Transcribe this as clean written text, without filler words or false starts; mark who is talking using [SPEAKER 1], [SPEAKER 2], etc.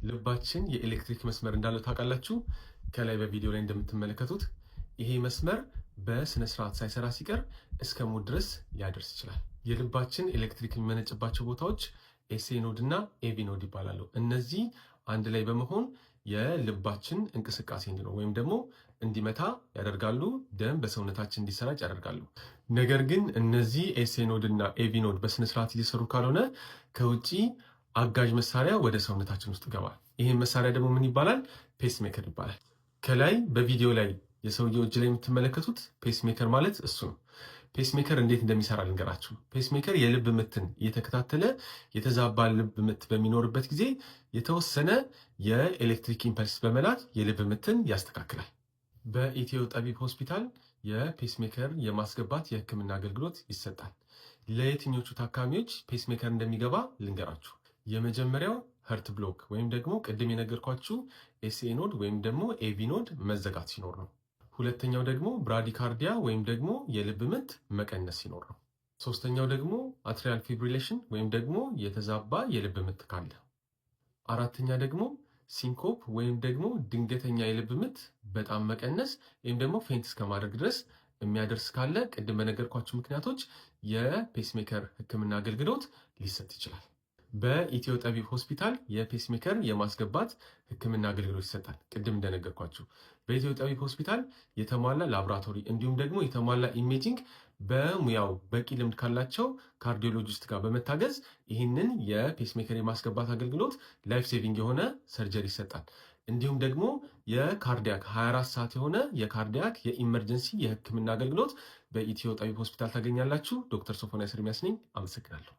[SPEAKER 1] ልባችን የኤሌክትሪክ መስመር እንዳለው ታውቃላችሁ። ከላይ በቪዲዮ ላይ እንደምትመለከቱት ይሄ መስመር በስነ ስርዓት ሳይሰራ ሲቀር እስከ ሞት ድረስ ሊያደርስ ይችላል። የልባችን ኤሌክትሪክ የሚመነጭባቸው ቦታዎች SA node እና AV node ይባላሉ። እነዚህ አንድ ላይ በመሆን የልባችን እንቅስቃሴ እንዲኖር ወይም ደግሞ እንዲመታ ያደርጋሉ። ደም በሰውነታችን እንዲሰራጭ ያደርጋሉ። ነገር ግን እነዚህ SA node እና AV node በስነስርዓት እየሰሩ ካልሆነ ከውጭ አጋዥ መሳሪያ ወደ ሰውነታችን ውስጥ ይገባል። ይህም መሳሪያ ደግሞ ምን ይባላል? Pacemaker ይባላል። ከላይ በቪዲዮ ላይ የሰውየው እጅ ላይ የምትመለከቱት pacemaker ማለት እሱ ነው። Pacemaker እንዴት እንደሚሰራ ልንገራችሁ። Pacemaker የልብ ምትን እየተከታተለ የተዛባ ልብ ምት በሚኖርበት ጊዜ የተወሰነ የኤሌክትሪክ impulse በመላክ የልብ ምትን ያስተካክላል። በኢትዮ ጠቢብ ሆስፒታል የ pacemaker የማስገባት የሕክምና አገልግሎት ይሰጣል። ለየትኞቹ ታካሚዎች pacemaker እንደሚገባ ልንገራችሁ። የመጀመሪያው heart block ወይም ደግሞ ቅድም የነገርኳችሁ SA node ወይም ደግሞ AV node መዘጋት ሲኖር ነው። ሁለተኛው ደግሞ bradycardia ወይም ደግሞ የልብ ምት መቀነስ ሲኖር ነው። ሶስተኛው ደግሞ atrial fibrillation ወይም ደግሞ የተዛባ የልብ ምት ካለ። አራተኛ ደግሞ syncope ወይም ደግሞ ድንገተኛ የልብ ምት በጣም መቀነስ ወይም ደግሞ faint እስከማድረግ ድረስ የሚያደርስ ካለ ቅድም በነገርኳችሁ ምክንያቶች የ pacemaker ሕክምና አገልግሎት ሊሰጥ ይችላል። በኢትዮ ጠቢብ ሆስፒታል የ pacemaker የማስገባት ሕክምና አገልግሎት ይሰጣል። ቅድም እንደነገርኳችሁ በኢትዮ ጠቢብ ሆስፒታል የተሟላ ላቦራቶሪ እንዲሁም ደግሞ የተሟላ imaging በሙያው በቂ ልምድ ካላቸው cardiologist ጋር በመታገዝ ይህንን የ pacemaker የማስገባት አገልግሎት life saving የሆነ surgery ይሰጣል። እንዲሁም ደግሞ የ cardiac 24 ሰዓት የሆነ የ cardiac የ emergency የህክምና አገልግሎት በኢትዮ ጠቢብ ሆስፒታል ታገኛላችሁ። ዶክተር ሶፎንያስ ኤርሚያስ ነኝ። አመሰግናለሁ።